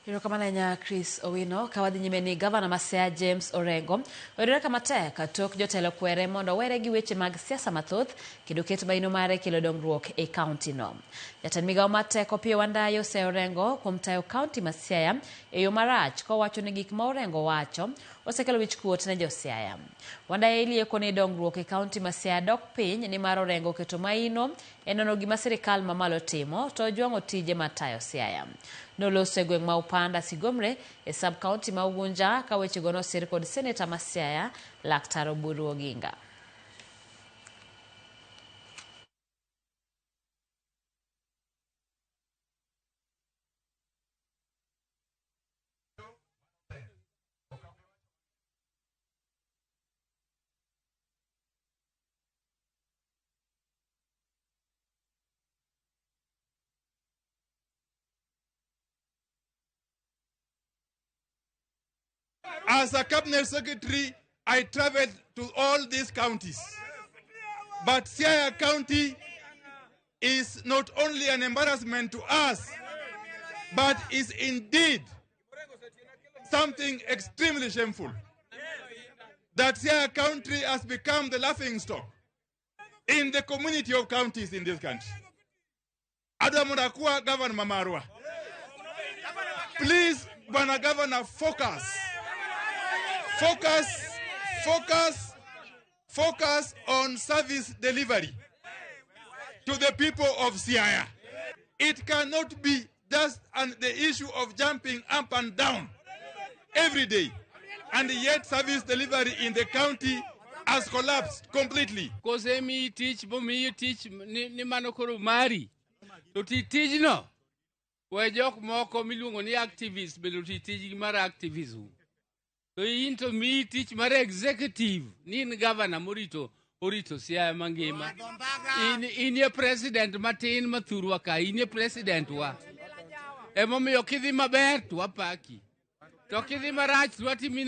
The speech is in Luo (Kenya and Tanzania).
Erokamano ahinya Chris Owino. Ka wadhi nyime ni gavana ma Siaya James Orengo oyudore kama tek tok jotelo kwere mondo owere gi weche mag siasa mathoth kendo ket maino mare kelo dongruok e kaunti no. Jatend migawo mar teko Opiyo Wandayi oseyo Orengo kuom tayo kaunti ma Siaya e yo marach kowacho ni gik ma Orengo wacho osekelo wichkuot ne jo Siaya. Wandayi lieko ni dongruok e kaunti ma Siaya dok piny nimar Orengo oketo maino e nono gima sirikal mamalo timo to ojwang'o tije mar tayo Siaya. Noloso e gweng' ma Upanda Sigomre e sub county ma Ugunja ka wechego nosir kod seneta ma Siaya Laktar Oburu Oginga. As a cabinet secretary, I traveled to all these counties. But Siaya County is not only an embarrassment to us, but is indeed something extremely shameful. That Siaya County has become the laughing stock in the community of counties in this country. Adwa mondo akwa Governor Mamarwa. Please, Bwana Governor, focus. Focus, focus, focus on service delivery to the people of Siaya. It cannot be just the issue of jumping up and down every day, and yet service delivery in the county has collapsed completely. Kosemiyi tich bomiyi tich ni, ni mano koro mari to ti tijno we jok moko miluongo ni activist bende oti tijgi mar activism to in to miyi tich mar executive ni in gavana morito orito Siaya mangima in inie president matin mathurwa ka inie president wa emomiyo kidhi maber to wapaki to kidhi marach to watimi.